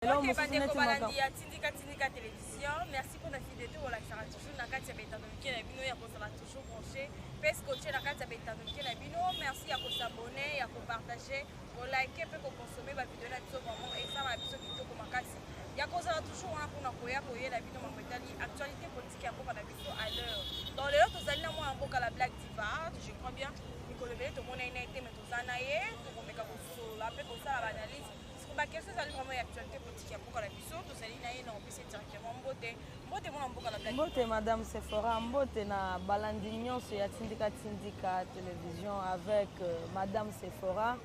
Eloko mosusu neti bandeko balandi ya Tindika Tindika Télévision, merci pour la fidélité bolakisaka toujours na kati ya betando mike na bino ya kozala toujours branché mpe scotché na kati ya betando mike na bino. Merci ya kosabonner, ya kopartager, kolike mpe kokonsommer bavideo na biso. Vraiment esalaka biso kitoko makasi ya kozala toujours wana mpona koya koyela bino mambo etali actualité politique ya mboka na biso à l'heure. Donc lelo tozali na mwana mboka, la Black Diva. Je crois bien mikolo ebele tomonai na ye te, mais toza na ye, tokomeka kosolola mpe kosala baanalyse baquestion ezali vraiment ya actualité politique ya mboka na biso. Tozali na ye na opesi directement mbote. Mbote, mwana mboka na Black. Mbote, madame Sephora, mbote na balandi nyonso ya Tindika Tindika Télévision avec madame Sephora,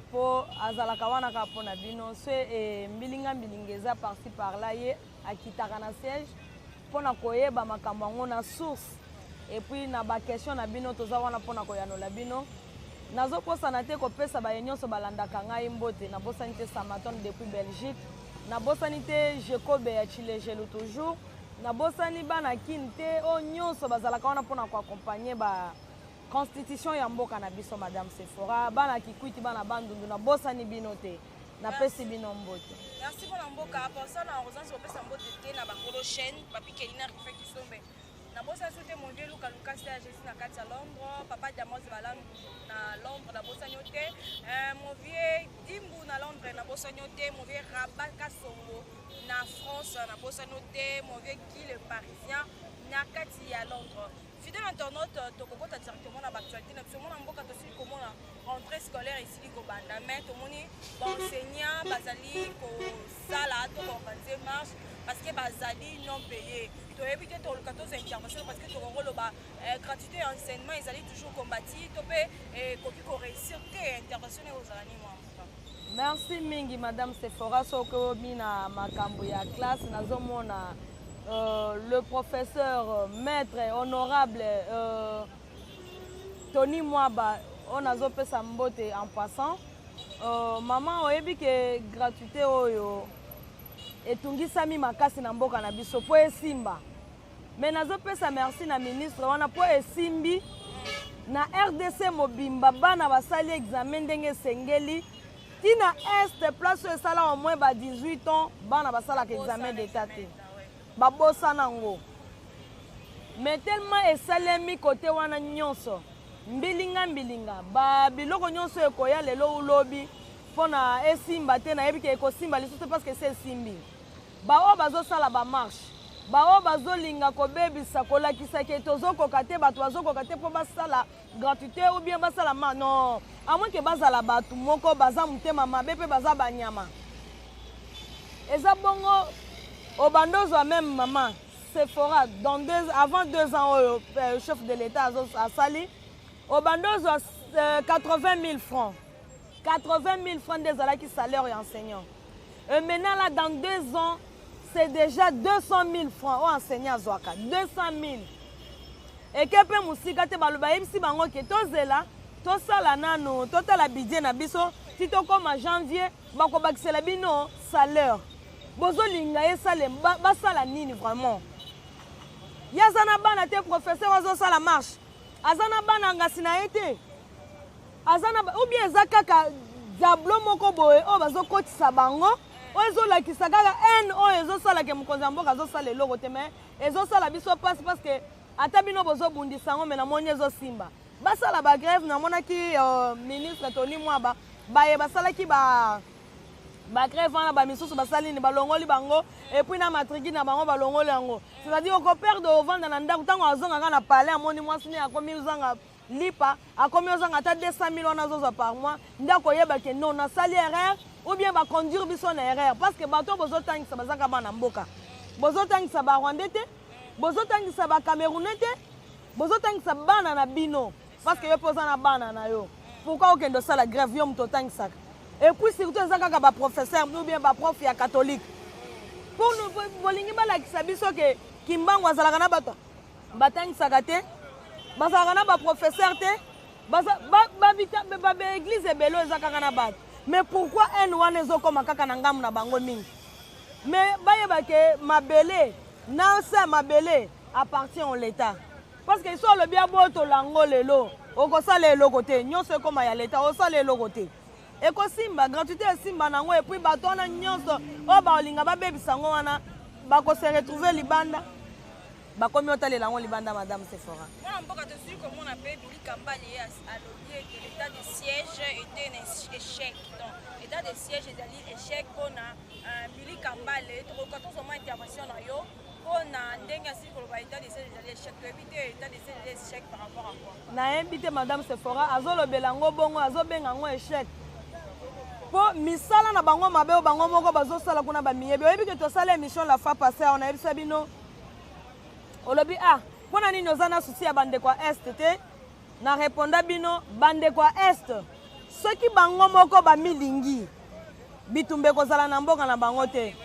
mpo azalaka wana kaka mpo na bino. So e, mbilinga mbilinga eza par-ci par-là, ye akitaka na siège mpona koyeba makambo yango na source. Et puis na baquestion na bino, toza wana mpona koyanola bino. Nazokosana te kopesa baye nyonso balandaka ngai mbote. Nabosani te Samaton depuis Belgique, nabosani te Jekobe ya Chilejelu, toujours nabosani bana Kine te oyo nyonso bazalaka wana mpona koaccompagner ba constitution ya mboka na biso. Madame Sephora, bana Kikwiti, bana Bandundu, nabosani bino te, napesi bino mbote. Merci mpona mboka posa na ozansi kopesa mbote te na bakolo chaîne Papi Kelina, Rife Kisombe. Nabosani so te mon vieux Luka Lukasi ya Jésus na kati ya Londres, papa Damos Balandu na Londres, nabosani yo te. Mon vieux Dimbu na Londres, nabosani yo te. Mon vieux Rabat Kasongo na France, nabosani yo te. Mon vieux Guy le Parisien na kati ya Londres. Fidèle internaute, tokokota directement na baactualité na biso. Mona mboka, tosili komona rentrée scolaire esili kobanda, mais tomoni baenseignant bazali kosala to koorganiser marche parce que bazali non payé. Toyebi te, toluka tozwa intervention parce que tokokoloba gratuité ya enseignement ezali toujours combati to mpe ekoki koréussir te. Intervention ekozala nini, mwa mboka? Merci mingi, madame Sephora. Soki omi na makambo ya classe, nazomona le professeur maître honorable Tony Mwaba oyo nazopesa mbote en passant. Mama, oyebi ke gratuité oyo etungisami makasi na mboka na biso mpo esimba, mais nazopesa merci na ministre wana mpo esimbi na RDC mobimba. Bana basali examen ndenge esengeli ntina Est, place oyo esala au moins ba 18 ans bana basalaka examen d'état te, babosana yango. Mais tellement esalemi kote wana nyonso, mbilinga mbilinga, babiloko nyonso ekoya lelo ulobi mpona esimba te. Nayebi ke ekosimba lisusu te parce que esi esimbi. Baoyo bazosala bamarche, baoyo bazolinga kobebisa, kolakisa ke tozokoka te, bato bazokoka te mpo basala gratuité ou bien basala ma non, à moins ke bazala bato moko baza motema mabe mpe baza banyama. Eza bongo, obanda ozwa même, mama Sephora, dans deux, avant 2 ans oyo chef de l'État asali, obanda ozwa 80 000 francs. 80 000 francs nde ezalaki salaire ya enseignant. Et maintenant là, dans 2 ans, c'est déjà 200 000 francs oyo enseignant azwaka, 200 000. Eke mpe mosika te, baloba bayebisi bango ke tozela, tosala nanu, totala budget na biso ti tokóma janvier, bakobakisela bino salaire. Bozolinga esale basala nini vraiment? Ye aza na bana te? Professeur azosala marche, aza na bana ngasi na ye te? Aza na ou bien eza kaka diablo moko boye oyo bazokotisa bango, oyo ezolakisa kaka haine oyo ezosalaka mokonzi ya mboka azosala eloko te? Mais ezosala biso mpasi parce que ata bino bozobundisa yango, mais namoni ezosimba. Basala bagrève. Namonaki ministre Tony Mwaba, baye basalaki ba bagrève wana, bamisusu basali nini? Balongoli bango, et puis na matricule na bango balongoli yango. C'est-à-dire okoperdre, ovanda na ndako. Ntango azongaka na palais, amoni mwasi ne akomi ozanga lipa, akomi ozanga ata 200 000 wana azozwa par mois, nde akoyeba ke non, nasali erreur ou bien baconduire biso na erreur. Parce que bato bozotangisa bazaka bana mboka, bozotangisa barwandais te, bozotangisa bacamerounais te, bozotangisa bana na bino. Parce que yo mpe oza na bana na yo, pourquoi okende osala grève, yo moto otangisaka? Et puis surtout eza kaka baprofesseur ou bien baprof ya catholique. Pour nous, bolingi balakisa biso ke Kimbangu azalaka na bato batangisaka te, bazalaka na baprofesseur te? Baéglise ebele eza kaka na bato, mais pourquoi haine wana ezokóma kaka na ngambu na bango mingi? Mais bayeba ke mabele na se ya mabele appartient au l'État, parce que so olobi abotola yango lelo, okosala eloko te. Nyonso ekóma ya l'État, osala eloko te. Ekosimba, gratuité esimba nango et puis bato wana nyonso oyo baolinga babebisa yango wana bakose retrouver libanda, bakomi otalela yango libanda, madame Sephora. Mwana mboka, tosili komona mpe Billy Kambale ye alobi ete l'état de siège était un échec. Donc état de siège ezali échec mpona Billy Kambale. Tokoka tozwa intervention na yo mpona ndenge asili koloba état de siège ezali échec. Toyebi te état de siège ezali échec par rapport à quoi. Nayebi te, madame Sephora. Azolobela yango bongo, azobenga yango échec mpo misala na bango mabe oyo bango moko bazosala kuna, bamiyebi. Oyebi ke tosala émission la fois passée awa, nayebisa bino, olobi: "Ah, mpo na nini oza na souci ya bandeko ya Est te?" Na répondre bino, bandeko ya Est, soki bango moko bamilingi, bitumba ekozala na mboka na bango te.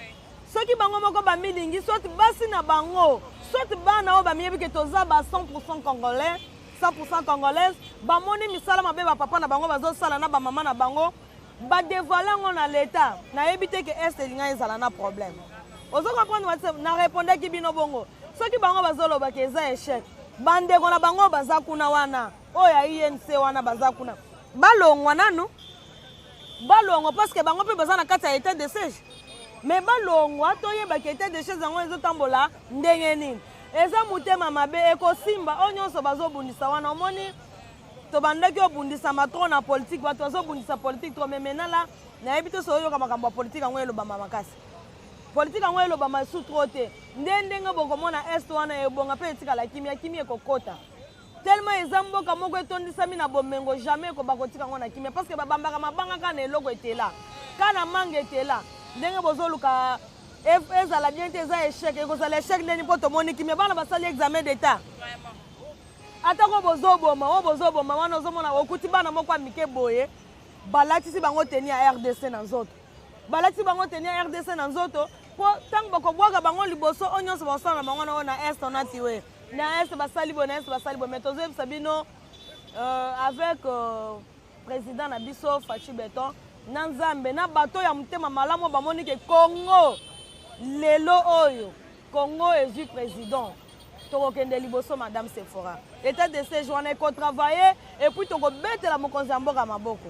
Soki bango moko bamilingi, soit basi na bango, soit bana oyo bamiyebi ke toza ba 100 congolais, 100 congolaise, bamoni misala mabe bapapa na bango bazosala na bamama na bango, badévoiler yango na leta, nayebi te ke Est elinga ezala na problème. Ozo comprendre? Na répondaki bino bongo. Soki bango bazolobaka eza échec, bandeko na bango baza kuna wana, oyo ya UNC wana baza kuna, balongwa nanu, balongwa, parce que bango mpe baza na kati ya état de siège. Mais balongwa, toyebaka état de siège yango ezotambola ndenge nini. Eza motema mabe. Ekosimba. Oyo nyonso bazobundisa wana, omoni, tobandaki obundisama trop na politike, bato bazobundisa politike trop. Mais maintenant la, nayebi te, so oyoka makambo ya politike yango elobama makasi, politike yango elobama su trop te. Nde ndenge bokomona Est wana ebonga mpe etikala kimia, kimia ekokota, tellement eza mboka moko etondisami na bomengo. Jamais ekoba kotika yango na kimia, parce que babambaka mabanga kaka na eloko etela, kaka na manga etela. Ndenge bozoluka ezala bien te, eza échec. Ekozala échec ndeni mpo tomoni kimia, bana basali examen d'état? Atako bozoboma, oyo bozoboma wana, ozomona okuti bana moko ya mike boye, balatisi bango tenue ya RDC na nzoto, balatisi bango tenue ya RDC na nzoto, mpo ntango bakobwaka bango liboso, oyo nyonso bakosala na bango wana, oyo na Est onati we na Est basali boye, na Est basali boye. Mais tozoyebisa bino, avec président na biso Fatshi Béton, na Nzambe, na bato ya motema malamu oyo bamoni ke Congo lelo oyo, Congo ezwi président, tokokende liboso. Madame Sephora, état de siège wana ekotravailler et puis tokobetela mokonzi ya mboka maboko.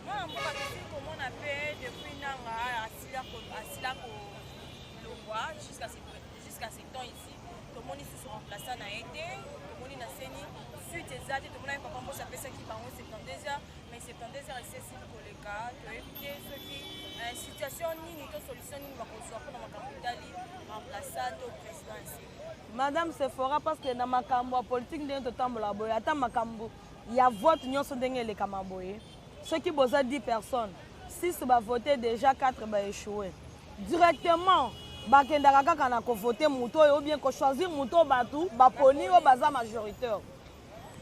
Mwana mboka, tosili komona mpe depuis Nanga asila kolongwa jusqu'à ce temps ici, tomoni susu remplaçant na ye te, tomoni na CENI suite eza te. Tomonaki papa Mboso apesaki bango 72 heures, mais 72 heures esi esili koleka. Toyebi te soki situation nini to solution nini bakozwa mpona makambo etali remplaçant to président ya CENI. Madame Sephora, parce que na makambo ya politike, ndenge totambola boye, ata makambo ya vote nyonso ndenge elekama boye, soki boza 10 personnes, 6 bavote déjà, 4 baéchoué directement, bakendaka kaka na kovote moto oyo, ou bien kochoisir moto oyo bato baponi, oyo baza majoritaire.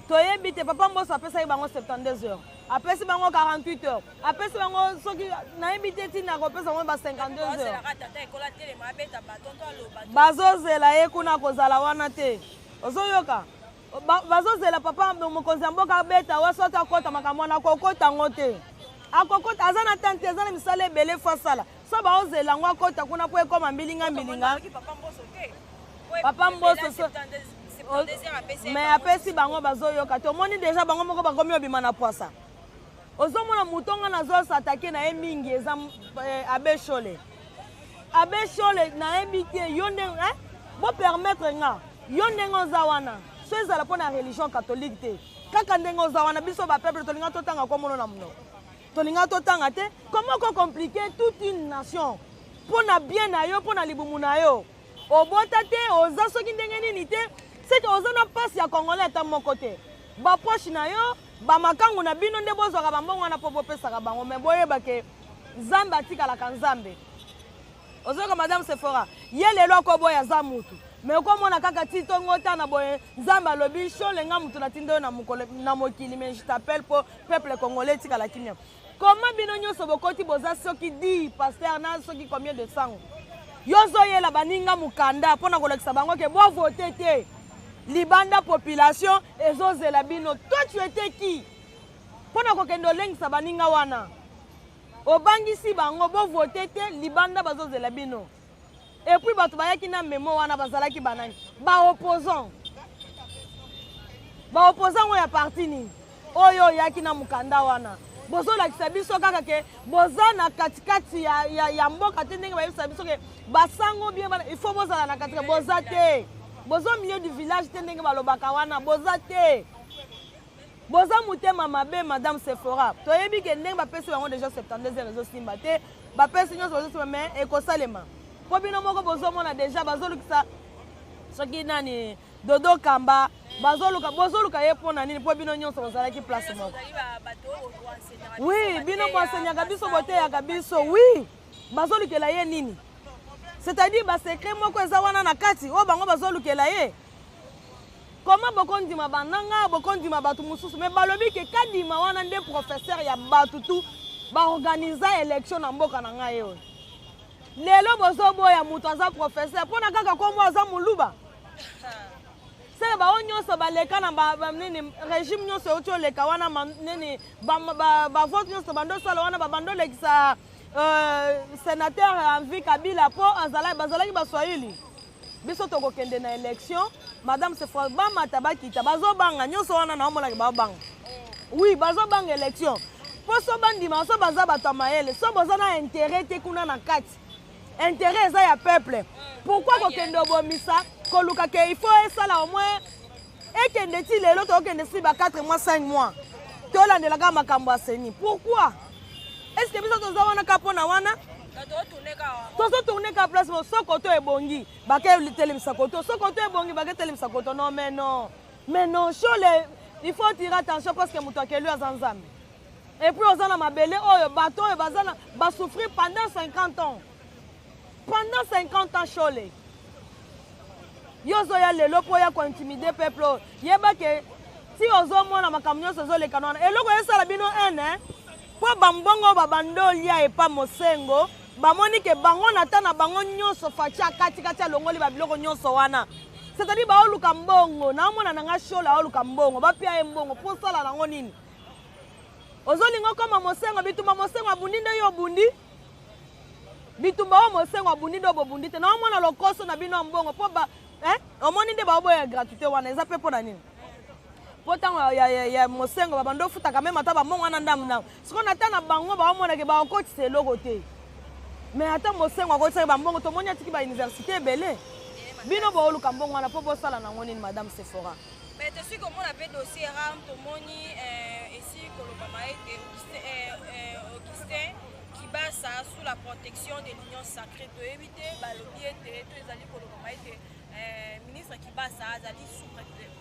Toyebi te. Papa Mboso apesaki bango 72 heures, apesi bango 48 heures, apesi bango soki nayebi te ntina kopesa bango ba 52 heures. Bazelaka tata ekola telema, abeta baton to aloba. Bazozela ye kuna, kozala wana te. Ozoyoka, bazozela papa mokonzi ya mboka abeta wa, soki akɔta makambo wana, akokɔta yango te. Akokɔta, aza na tante, aza na misala ebele fo asala. So baozela yango akɔta kuna mpo ekɔma mbilinga mbilinga. Papa Mboso te. Papa Mboso 72 heures apesi. Mais apesi bango, bazoyoka te. Omoni déjà bango moko bakomi obima na poisa. Ozomona, moto nga nazosatake na ye mingi eza abbé Shole. Abbé Shole, nayebi te yo ndenge bopermettre nga, yo ndenge oza wana, so ezala mpo na religion catholique te, kaka ndenge oza wana, biso bapeuple tolinga totanga komona na monoko, tolinga totanga te. Comment kocompliquer toute une nation mpo na bien na yo, mpo na libumu na yo? Obota te, oza soki ndenge nini te, seke oza na mpasi ya Congolais ata moko te. Bapoche na yo, bamakangu na bino nde bozwaka bambongo wana mpo bopesaka bango. Mais boyeba ke Nzambe atikalaka Nzambe. Ozoyoka, madame Sephora, ye lelo akoboya, aza mutu, mais okomona kaka ti ntongo otana boye, Nzambe alobi: "Shole, nga mutu natinda oyo na mokili, mais je t'appelle mpo peuple congolais etikala kimia." Koma bino nyonso bokoti, boza soki 10 pasteur na soki combien de sango, yo ozoyela baninga mokanda mpo na kolakisa bango ke bovote te, libanda population ezozela bino. Toi, tu étais qui mpo na kokende olengisa baninga wana? Obangisi bango bovote te, libanda bazozela bino. Et puis bato bayaki na memo wana bazalaki banani? Baopposant. Baopposant oyo ya parti nini oyo oyaki na mokanda wana? Bozolakisa biso kaka ke boza na katikati ya mboka te, ndenge bayebisa biso ke basango bien bana, il faut bozala na katikati, boza te. Boza au milieu du village te, ndenge balobaka wana, boza te. Boza motema mabe, madame Sephora. Toyebi ke ndenge bapesi bango déjà 72 heures ezosimba te, bapesi nyonso bazosimba, mais ekosalema. Po bino moko bozomona déjà bazolukisa soki nani Dodo Kamba, bazoluka, bozoluka ye mpo na nini? Mpo bino nyonso bozalaki place moko. Oui, bino boenseignaka biso, boteyaka biso. Oui, bazolukela ye nini? C'est-à-dire basecret moko eza wana na kati oyo bango bazolukela ye. Comment bokondima bananga, bokondima bato mosusu, mais balobi ke Kadima wana nde professeur ya bato tu baorganiza élection na mboka na ngai oyo. Lelo bozoboya moto aza professeur mpona kaka kombo aza moluba. Sele bao nyonso baleka na ba nini, régime nyonso euti oleka wana, nini, bavote nyonso bando osala wana, babando olekisa sénateur Henri Kabila mpo bazalaki baswahili. Biso tokokende na élection, madame Sephora, bamata bakita, bazobanga nyonso wana, naomonaki babanga. Oui, bazobanga élection mpo so bandima, so baza bato ya mayele, so boza na intérêt te kuna na kati, intérêt eza ya peuple. Pourquoi kokende obomisa, koluka ke il faut esala au moins ekende ti lelo? Tokokende si ba 4 mois, 5 mois, tolandelaka makambo ya CENI. Pourquoi? Est ce que biso toza wana ka mpona wana tozotourne ka place mo? So koto ebongi, bake telemisa koto, so koto ebongi, bake telemisa koto. Non, mais non, mais non, Shole, il faut tirer attention parce que moto akeli aza Nzambe. Et puis oza na mabele oyo bato oyo baza na basouffrir pendant 50 ans, pendant 50 ans. Shole, yo ozoya lelo mpo oya kointimider peuple oyo. Yeba ke ti ozomona makambo nyonso ezolekana wana, eloko esala bino ene mpo bambongo babanda olia epa Mosengo, bamoni ke bango na ta na bango nyonso Fatshi akatikati, alongoli babiloko nyonso wana. C'est-à-dire baoluka mbongo. Naomona na nga Shole aoluka mbongo, bapia ye mbongo mpo osala nango nini? Ozolinga okoma Mosengo. Bitumba Mosengo abundi nde yo obundi? Bitumba oyo Mosengo abundi nde bobundi te. Naomona lokoso na bino ya mbongo mpo ba omoni nde baoboya gratuité wana eza mpe mpo na nini? Mpo ntango ya Mosengo babanda ofutaka meme ata bambongo wana ndambu ndambu. Sikoyo na ta na bango baomonake bakotisa eloko te, mais ata Mosengo akotisaki bambongo, tomoni atiki bauniversité ebele. Bino booluka mbongo wana mpo bosala nango nini, madame Sephora? Mais tosi komona mpe dossier RAM, tomoni esi kolobama ete Augustin Kibasa sous la protection de l'Union sacrée. Toyebi te, balobi ete to ezali kolobama ete ministre Kibasa azali sous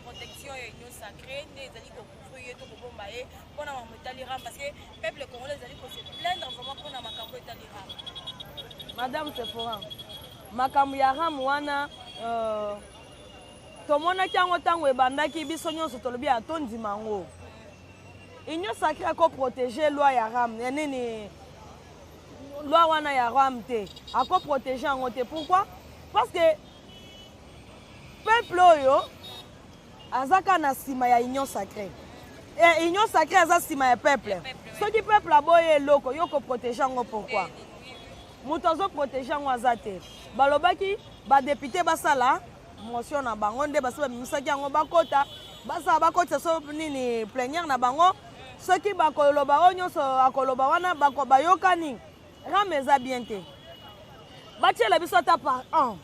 protection ya Union sacrée, nde ezali kocouvrir ye to kobomba ye mpona makambo etali RAM, parce que peuple congolais ezali kose plaindre vraiment mpona makambo etali RAM. Madame Sephora, makambo ya RAM wana, tomonaki yango ntango ebandaki, biso nyonso tolobi ya tondima yango. Union sacrée akoprotéger loi ya RAM ya nini? Loi wana ya RAM te, akoprotéger yango te. Pourquoi? Parce que peuple oyo aza kaka na nsima ya Union sacrée. Union sacrée aza nsima ya peuple. Soki peuple aboyi eloko, yo koprotéger yango pourquoi? Moto azoprotéger yango aza te. Balobaki badéputé basala motion na bango, nde basi babimisaki yango, bakota basala, bakotisa so nini, plénière na bango. Soki bakoloba oyo nyonso akoloba wana, bayokani RAM eza bien te, batiela biso ata par an.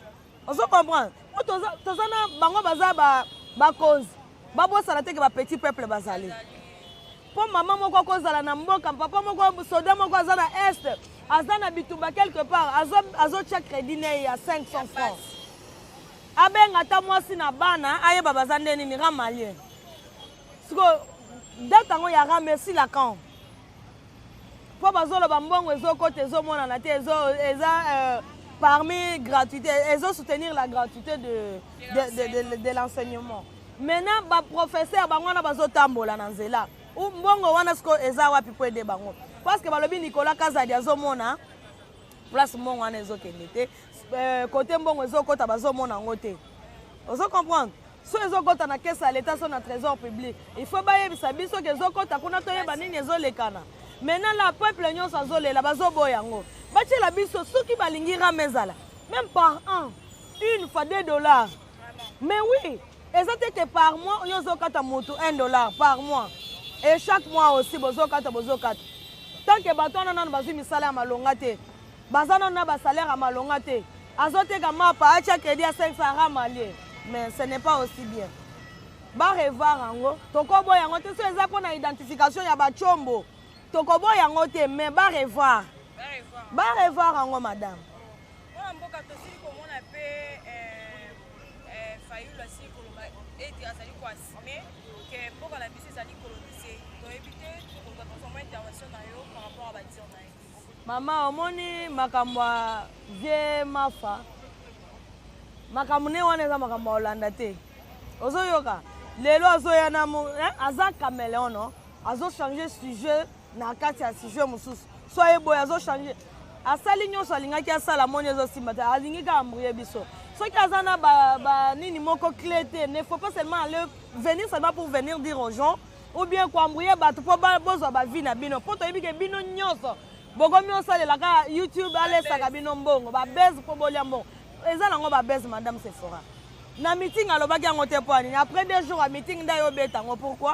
Ozo comprendre? Po toza na bango, baza bakonzi, babosana te ke bapetit peuple bazali. Mpo mama moko akozala na mboka, papa moko, soda moko aza na Est, aza na bitumba quelque part, azotia crédit na ye ya 500 francs, abenga ata mwasi na bana, ayeba baza nde nini. RAM alie sikoyo date yango ya RAM esila quand? Mpo bazoloba mbongo ezokota, ezomonana te, eza parmi gratuité, ezosoutenir la gratuité de l'enseignement. Maintenant baprofesseur bango wana bazotambola na nzela, mbongo wana sikoyo eza wapi mpo ede bango? Parce que balobi Nicolas Kazadi azomona place mbongo wana ezokende te, kote mbongo ezokɔta bazomona yango te. Ozo comprendre? So ezokɔta na caisse ya leta, so na trésor public, il faut bayebisa biso ke ezokɔta kuna, toyeba nini ezolekana. Maintenant la peuple nyonso azolela, bazoboya yango. Batiela biso, soki balingi RAM ezala, même par an, une fois 2 dollars. Mais oui, eza te ke par mois oyo ozokata motu 1 dollar par mois et chaque mois aussi bozokata, bozokata. Tant que bato wana nanu bazwi misala ya malonga te, baza nanu na basalaire ya malonga te, azoteka mapa atya crédit ya 500 ramalie, mais ce n'est pas aussi bien. Barevoir yango, tokoboya yango te. So eza mpona identification ya bacombo, tokoboya yango te, mais barevoir, barevoir yango, madame. Mwana mboka, tosili komona mpe Fayulu asili koloba ete azali koassumer ke mboka na biso ezali colonisé. Toyebi te, tokoluka tozwa intervention na yo par rapport à badires na ye. Mama, omoni makambo ya vie mafa, makambo ne wana eza makambo ya kolanda te. Ozoyoka lelo azoya na aza caméléon, no azochange sujet na kati ya sujet mosusu. So aye boye, azochange, asali nyonso alingaki asala, moni ezosimba te, alingi kaka embrouiller biso. Soki aza na banini moko clé te, ne faut pas seulement aller venir seulement pour venir dire aux gens ou bien koembrouiller bato mpo bozwa bavues na bino, mpo toyebi ke bino nyonso bokomi osalela kaka YouTube, alesaka bino mbongo, babuzz mpo bolia mbongo. Eza nango babuzz. Madame Sephora, na meeting alobaki yango te mpo anini? Après 2 jours ya meeting nde ayobeta yango. Pourquoi?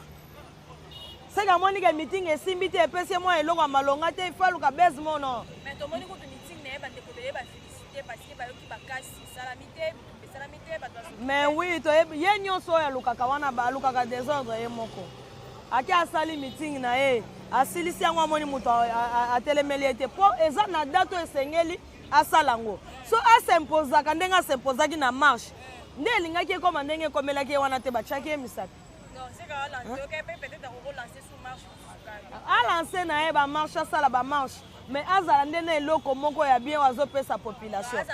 Seke amoni ke meeting esimbi te, epesi ye mwa eloko ya malonga te, ifo aluka buzz mono. Mais tomoni kutu meeting na ye, bandeko ebele bafélicité parce que bayoki bakasi esalami te, bitumba esalami te, bato. Mais oui, toyebi ye nyonso oyo alukaka wana, alukaka désordre. Ye moko ake asali meeting na ye, asilisi yango, amoni moto atelemeli ye te, mpo eza na date oyo esengeli asala yango. So asimposaka ndenge asimposaki na marche, nde elingaki ekóma ndenge ekomelaki ye wana te, batiaki ye misapi. Alance na ye bamarche, asala bamarche, mais azala nde na eloko moko ya bien oyo azopesa population.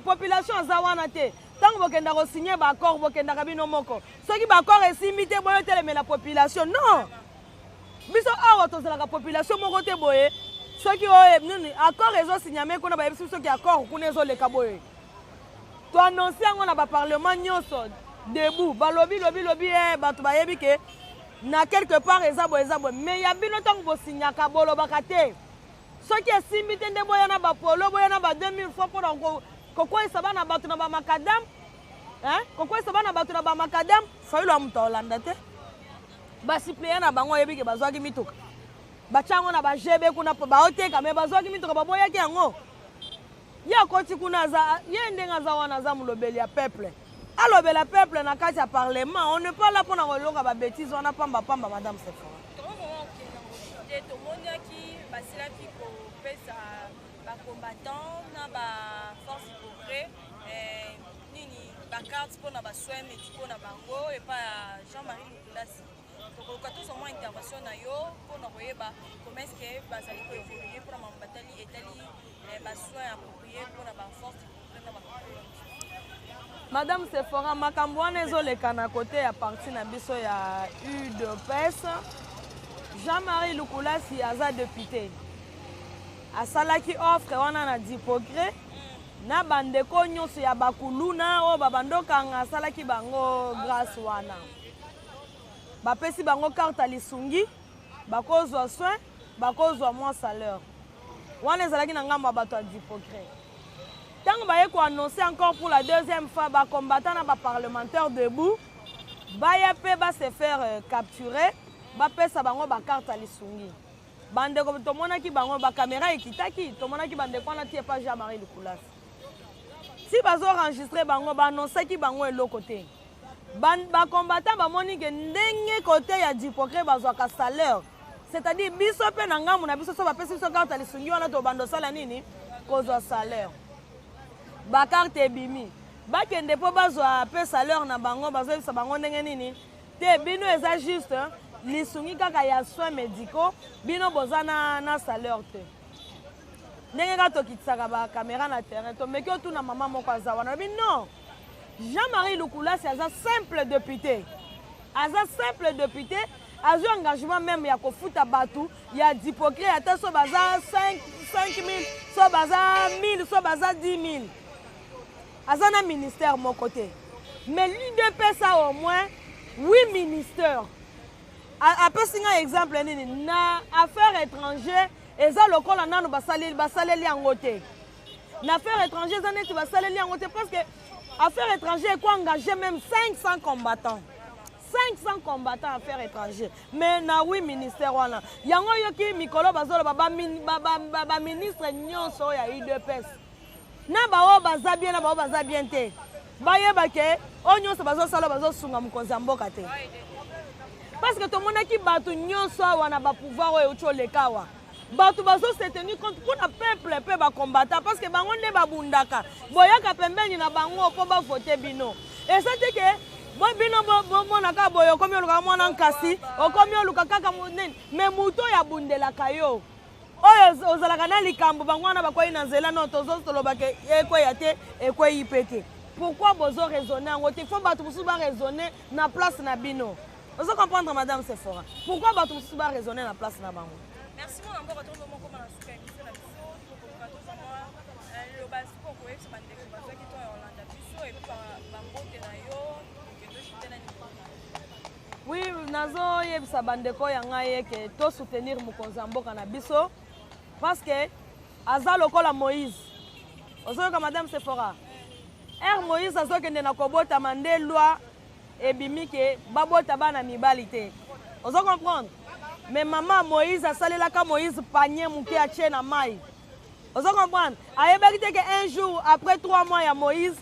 Population aza wana te. Ntango bokenda kosigner baaccord, bokendaka bino moko. Soki baaccord esimbi te, boyo telemela population. Non, biso awa tozalaka population moko te boye. Soki oyo nini, accord ezosigname kuna, bayebisi soki accord kuna ezoleka boye, toannonce yango na baparlement nyonso debout, balobi lobi lobi, e bato bayebi ke na quelque part eza boye, eza boye. Mais ya bino, ntango bosignaka, bolobaka te. Soki esimbi te, nde boya na bapolo, boya na ba 2000 fois mpona kokweyisa bana bato na bamacadam, kokweyisa bana bato na bamacadam. Fayulu ya moto aolanda te. Basuppléant na bango, oyebi ke bazwaki mituka, batya yango na bagb kuna, baoteka. Me bazwaki mituka, baboyaki yango. Ye akoti kuna, aza ye ndenge aza wana, aza molobeli ya peuple, alobela peuple na kati ya parlement. On n'est pas là mpona koloka babêtises wana pamba pamba, madame Sephora. Tomonaki basilaki kopesa bacombattant na baforce progrès nini, bacarte mpona basoin médicaux na bango epai ya Jean-Marie Lukulasi. Tokoluka tozwa mwa intervention na yo mpona koyeba comment est ce que bazali koévolue mpona mambo batali etali basoin approprié mpona baforce progrès na bacontrôle. Madame Sephora, makambo wana ezoleka na kote ya parti na biso ya UDPS. Jean-Marie Lukulasi aza député, asalaki offre wana na Diprogrès na bandeko nyonso ya bakuluna oyo babandokanga. Asalaki bango grâce wana, bapesi bango carte ya lisungi, bakozwa soin, bakozwa mwa salaire. Wana ezalaki na ngambo ya bato ya Diprogrès. Ntango baye koannonce encore pour la deuxième fois, bacombattant na baparlementaire debout baya mpe base faire capturer, bapesa bango bacarte ya lisungi. Bandeko, tomonaki bango, bacaméra ekitaki, tomonaki bandeko wana ti epa Jean-Marie Lukulasi, si bazoenregistre bango, baannonsaki bango eloko te. Bacombattant bamoni ke ndenge kote ya Diprogrès bazwaka salaire, c'est-à-dire biso mpe na ngambu na biso, so bapesi biso carte ya lisungi wana, tobanda osala nini? Kozwa salaire. Bacarte ebimi, bakende mpo bazwa mpe salaire na bango. Bazoyebisa bango ndenge nini te, bino eza juste lisungi kaka ya soins médicaux, bino boza na salaire te. Ndenge kaka tokitisaka bacaméra na terrain, tomeki otuna mama moko aza wana, alobi non, Jean-Marie Lukulasi aza simple député, aza simple député, azwi engagement même ya kofuta bato ya Diprogrès, ata so baza 5 000, so baza 1000, so baza 10 000. Aza na ministère moko te, mais l'UDPS a au moins 8 ministères. Apesi ngai exemple nini? Na affaire étranger, eza lokola nanu basaleli yango te. Na affaire étranger, eza neti basaleli yango te, parce que affaire étranger eko engagé même 500 combattants. 500 combattants affaires étrangères mais na 8 ministère wana yango oyoki mikolo bazoloba baministre nyonso oyo ya udps na baoyo baza bien na baoyo baza bien te bayeba ke oyo nyonso bazosala bazosunga mokonzi ya mboka te parce que tomonaki bato nyonso awa na bapouvoir oyo euti oleka awa bato bazo se tenir compte mpo na peuple mpe bacombattant parce que bango nde babundaka boyaka pembeni na bango mpo bavote bino eza te ke bo bino bomona kaka boye okomi oluka mwana nkasi okomi oluka kaka nini me moto oyo abundelaka yo oyo ozalaka na likambo bango wana bakwei na nzela no tozo tolobaka ekweya te ekwei mpe te pourquoi bozo raisonne yango te fo bato mosusu baraisonne na place na bino ozo comprendre madame Sephora pourquoi bato mosusu ba raisonner na place na bango merci mwana mboka tozo moko na suka émission na biso tokoluka tozwa mwa euh, loba sikoyo koyebisa bandeko bazwaki to ya kolanda biso epi bambote na yo tokende oshite na oui nazoyebisa bandeko ya ngai eke tosoutenir mokonzi ya mboka na biso parce que aza lokola moïse ozoyoka madame sephora ere moïse azokende na kobotama nde loi ebimi ke babota bana mibali te ozo comprendre mais mama moïse asalelaka moïse panier moke atie na mai ozo comprendre ayebaki te ke un jour après 3 mois ya moïse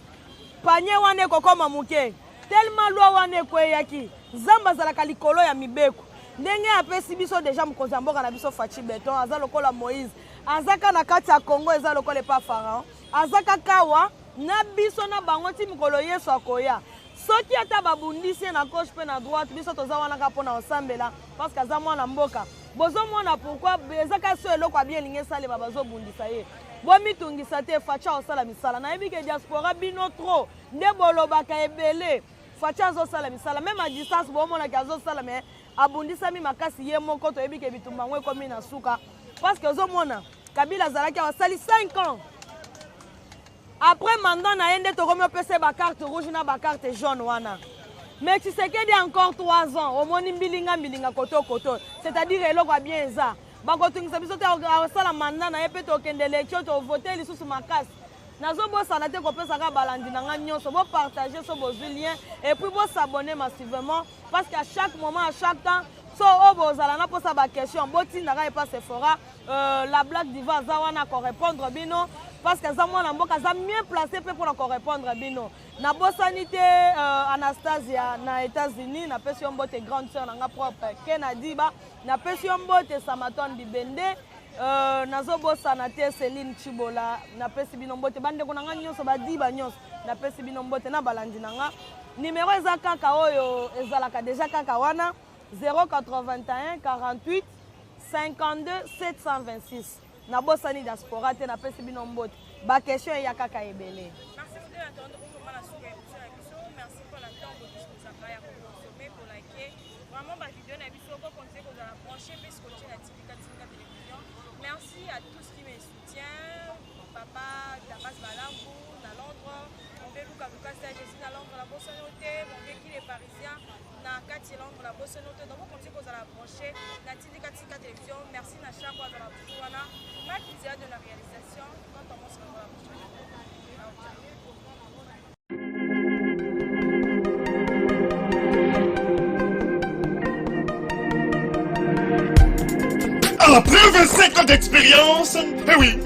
panier wana ekokoma moke tellement loi wana ekweyaki nzambe azalaka likolo ya mibeko ndenge apesi biso deja mokonzi ya mboka na biso faci beton aza lokola moïse azaka na kati ya congo eza lokola epa pharaon aza kaka awa na biso na bango ti mokolo yesu akoya soki ata babundisi ye na gauche mpe na droite biso toza wana kaka mpo na kosambela parce que aza mwana mboka bozomona pourkui eza kaka so eloko ya bien elingi esalema bazobundisa ye bomitungisa te faci akosala misala nayebi ke diaspora bino trop nde bolobaka ebele faci azosala misala meme a distance bomonaki azosala mais abundisami makasi ye moko toyebi ke bitumba yango ekomi na suka parce que ozomona kabila azalaki awa asali 5 ans après mandat na ye nde tokomi opesa ye bacarte rouge na bacarte jaune wana mais tshisekedi encore 3 ans omoni mbilinga mbilinga koto koto c'est-à-dire eloko ya bien eza bakotungisa biso te akosala mandat na ye mpe tokende election tovote lisusu makasi nazobosana te kopesaka balandi na ngai nyonso bopartage so bozwi lien et puis bosabonne massivement parce que à chaque moment à chaque temps so oyo bozala na mposa baquestion botindaka epa sephora euh, la black diva aza wana korépondre bino parce que aza mwana mboka aza mieux placé mpe mpona korépondre bino nabosani te euh, anastasia na états-unis napesi yo mbote grande sœur na nga propre kenadiba napesi yo mbote samaton bibende Euh, nazobosana te celine chibola napesi bino mbote bandeko na nga nyonso badiba nyonso napesi bino mbote na balandi na nga nimero eza kaka oyo ezalaka deja kaka wana 081 48 52 726 nabosani diaspora te napesi bino mbote baquestion eya kaka ebele Vraiment, ba vidéo na biso ko continuer kozala branché mpe scotché na TV Katinga Télévision. Merci à tous qui me soutiennent. Papa Damas Balambu na Londres, mon vieux Luka Lukasa, je suis na Londres, la bosano te, mon vieux qui est parisien na kati ya Londres, la bosano te. Donc continuer kozala branché na TV Katinga Télévision. Merci na chaque fois dans la toujours wana. Mike Lizia de la réalisation. Quant à moi, c'est la prochaine. Ciao, ciao. Après 25 ans d'expérience, eh oui,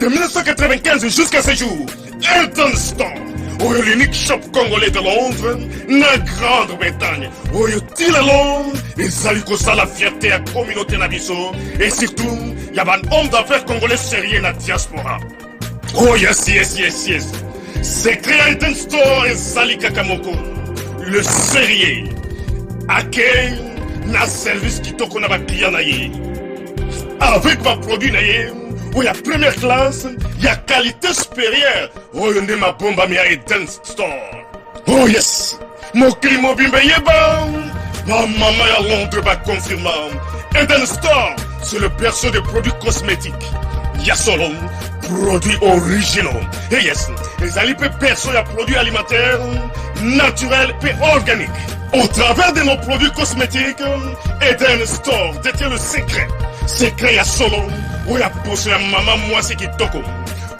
de 1995 jusqu'à ce jour, Elton Store, oyo l'unique shop congolais de Londres, na Grande-Bretagne, oyo ti lelo ezali kosala fierté ya communauté na biso et surtout ya ba hommes d'affaires congolais sérieux na diaspora. Oh yes, yes, yes, yes. Secret ya Eden Store ezali kaka moko. Le sérieux. Accueil na service kitoko na ba client na ye. Avec ba produit na ye oyo ya première classe ya qualité supérieure oyo nde mabombami ya Eden Store. Oh yes. Mokili mobimba eyeba bamama ya Londres baconfirma Eden Store c'est le berceau des produits cosmétiques ya solo produits originaux et yes ezali mpe berceau ya produits alimentaires naturels mpe organiques au travers de nos produits cosmétiques Eden Store détient le secret secret ya solo oyo ya poso ya mama mwasi kitoko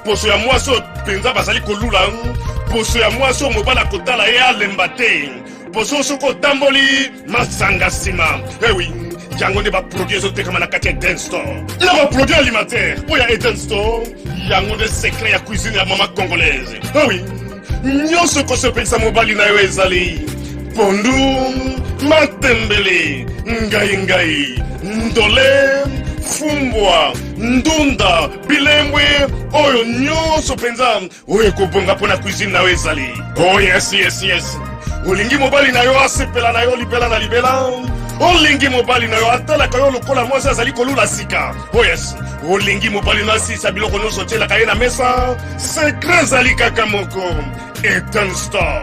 poso ya mwasi oyo mpenza bazali kolula poso ya mwasi oyo mobali akotala ye alemba te. Liboso soki otamboli, masanga nsima. Ewi, yango nde baproduit ezotekama na kati ya Eden Store. Na baproduit alimentaire oyo ya Eden Store, yango nde secret ya cuisine ya mama congolaise. Ewi, nyonso ekosepelisa mobali na yo ezali pondu, matembele, ngai ngai, ndole, fumbwa, ndunda, bilembwe, oyo nyonso mpenza oyo ekobonga mpo na cuisine na yo ezali. Oh yes, yes, yes. Olingi mobali na yo asepela na yo libela na libela? Olingi mobali na yo atalaka yo lokola mwasi azali kolula sika? Oh yes. Olingi mobali na asilisa biloko nyonso otyelaka ye na mesa? Secret ezali kaka moko, Eden Store.